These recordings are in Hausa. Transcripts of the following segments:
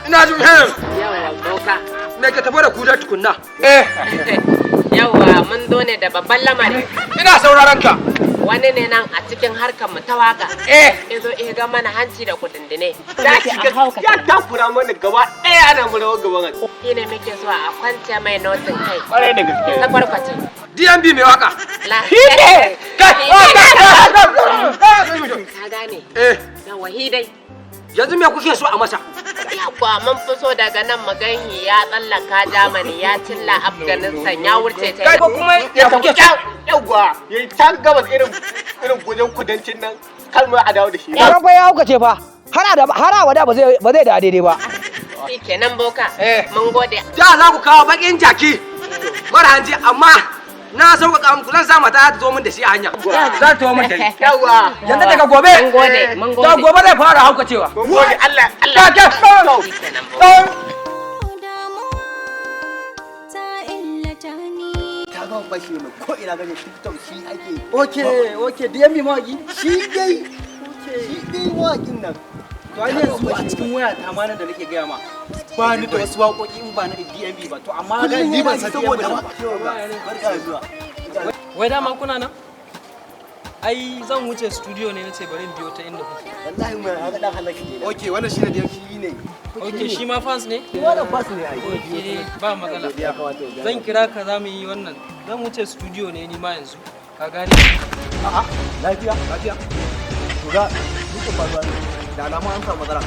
Ina jin hem. Yawwa boka. Me ke tafi da ku da tukunna? Eh. Yawwa, mun zo ne da babban lamari. Ina sauraron ka. Wani ne nan a cikin harkar mu ta waka. Eh. Yazo ya ga mana hanci da kudindine. Ya shiga ya takura mana gaba ɗaya, ana mu rawar gaban hanci. Shi ne muke so a kwance mai notin kai. Kwarai da gaske. Ta kwarkwace. DMB mai waka. La. Kai. Ka gane. Eh. Yawwa, hi dai. Yanzu me kuke so a masa? Yawwa, mun fi so daga nan maganhi ya tsallaka Germany, ya cilla Afghanistan, ya wuce Kai China. ko kuma ya kuke so? Yawwa, ya yi can gabas, irin gujen kudancin nan, kalmar a dawo da shi. Yaran fa ya haukace fa. Har abada ba zai da daidai ba. Shi kenan boka. Eh. Mun gode. Da za ku kawo bakin jaki mara hanji, amma na sauƙaƙa muku, zan sa mata ta zo min da shi a hanya. Za ta zo min da shi. Yawwa. Yanzu daga gobe. Mun gode, mun Da gode. gobe zai fara haukacewa. Mun gode Allah, Allah. Ka ke. Shi kenan boka. Damuwa ta illata ni. Ta gama fashe mai ko ina gane TikTok shi ake. Okay, DMB mawaki. Shi dai mawakin nan. To ai yanzu a cikin waya ta ma nan da nake gaya ma, ba ni da wasu waƙoƙi in ba na DMB ba. To amma ga Kullum ni ban yana san saboda DMB ba. Barka da zuwa. Wai dama kuna nan? Ai zan wuce studio ne, nace bari in biyo ta inda kuke. Wallahi mai haka dan halaki ne. Okay, wannan shine DMB. Shi ne. Okay, shi ma fans ne? Wannan fans ne ai. Okay, ba matsala. Ya kamata ya Zan kira ka, za mu yi wannan. Zan wuce studio ne ni ma yanzu. Ka gane? A'a, lafiya, lafiya. To ga duka faruwa ne. Da alamu an samu matsala.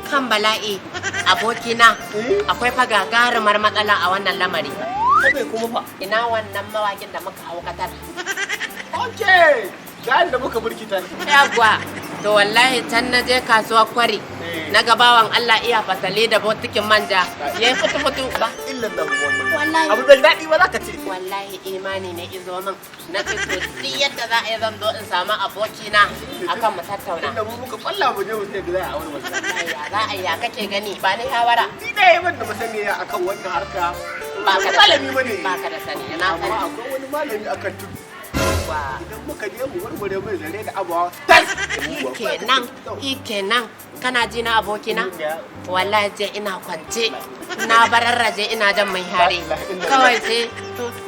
Kan bala'i, abokina, akwai fa gagarumar matsala a wannan lamari. Kabe kuma fa. Ina wannan mawakin da muka haukatar? Okay. Gayan da muka burkita. Yawwa, to wallahi can na je kasuwar Kwari, na ga bawan Allah iya fasale da botikin manja ya yi fitu-fitu ba. Illan da wannan. Wallahi. Abu bai daɗi ba za ka ce. Wallahi imani ne izo min, na ce to duk yadda za a yi zan zo in samu abokina akan mu tattauna. Inda mu muka kwalla mu je mu sai da za a aure masa. Wallahi ya za a yi, ya kake gani? Ba ni shawara. Ni dai ban da masaniya akan wannan harka. Ba ka da malami bane. Ba ka da sani, na Amma sani. akwai wani malami akan tudu. Wa. Idan muka je mu warware mai zare da abawa. Tas! Kenan kenan, kana ji na abokina? Wallahi je ina kwance na bararraje, ina jan mai hare, kawai sai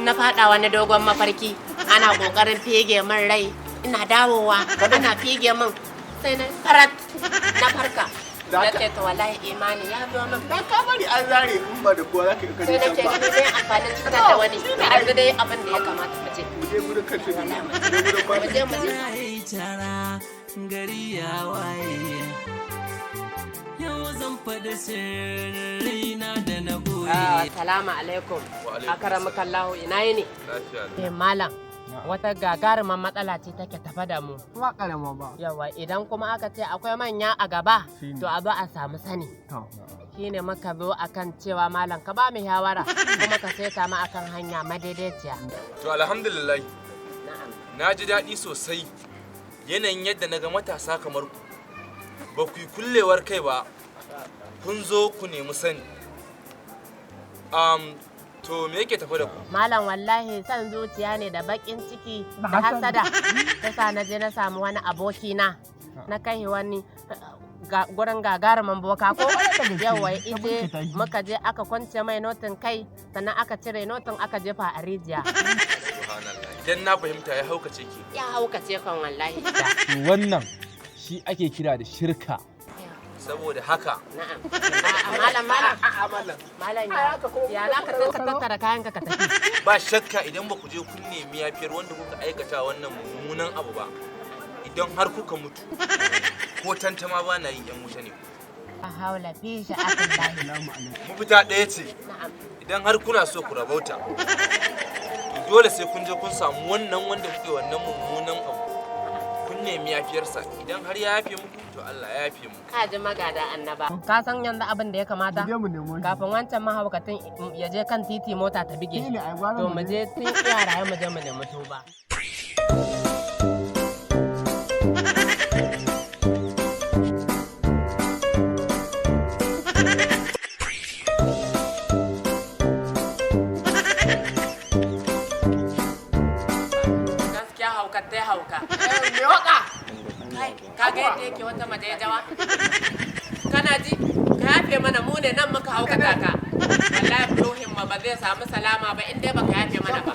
na fada wani dogon mafarki, ana kokarin fege min rai, ina dawowa ana fege min, sai na farat na farka, na ce to wallahi imani ya zo min. Na ka bari an zare, in ba da kowa za ka yi Sai kaje nake can ba. gani dai amfanin cutar da wani yanzu dai abin da ya kamata mu ce Mu je gurin kan tudu. Mu je gurin mu malami. je, mu je. Tara gari ya waye, yau zan faɗi sirrina da na goye. Ah, salamu alaikum. Akaramukallahu, ina yini? Eh malam, wata gagarumar matsala ce take tafa da mu. Ba karama ba. Yawa, idan kuma aka ce akwai manya a gaba, to a zo a samu sani. Shine muka zo akan cewa malam ka ba mu shawara kuma ka saita mu akan hanya madaidaiciya. To alhamdulillah, Na'am. na ji daɗi sosai yanayin yadda na ga matasa kamar ku. Ba ku yi kullewar kai ba, kun zo ku nemi sani. To me yake tafi da ku? Malam, wallahi san zuciya ne da bakin ciki da hasada ta sa na je na samu wani abokina, na kai wani gurin gagarumin boka ko yawa ije, muka je aka kwance mai notin kai, sannan aka cire notin aka jefa a rijiya. Subhanallah. Idan na fahimta, ya haukace ki. Ya haukace kan wallahi. To wannan shi ake kira da shirka. Saboda haka, Na'am. A'a malam, malam. A'a malam. Malam, ya za ka ka tattara kayan ka ka tafi? Ba shakka idan ba ku je kun nemi yafiyar wanda kuka aikata wannan mummunan abu ba, idan har kuka mutu, ko tantama ba na yi, yan wuta ne. La haula fi sha'atillahi. Mafita ɗaya ce. Na'am. Idan har kuna so ku rabauta, to dole sai kun je kun samu wannan wanda kuke wannan mummunan abu, kun nemi yafiyarsa. Idan har ya yafe muku, to Allah ya yafe muku. Ka ji magada annaba. Ka san yanzu abin da ya kamata? Je mu nemo shi. Kafin wancan mahaukatin ya je kan titi mota ta bige. Shi ne, ai gwara To mu mu je tun iya raye, mu je mu nemi tuba. hauka. Me waka? Kai, ka ga yadda yake wata majejawa? Kana ji? Ka yafe mana, mu ne nan muka haukata ka. Wallahi ruhin ma ba zai samu salama ba in dai baka yafe mana ba.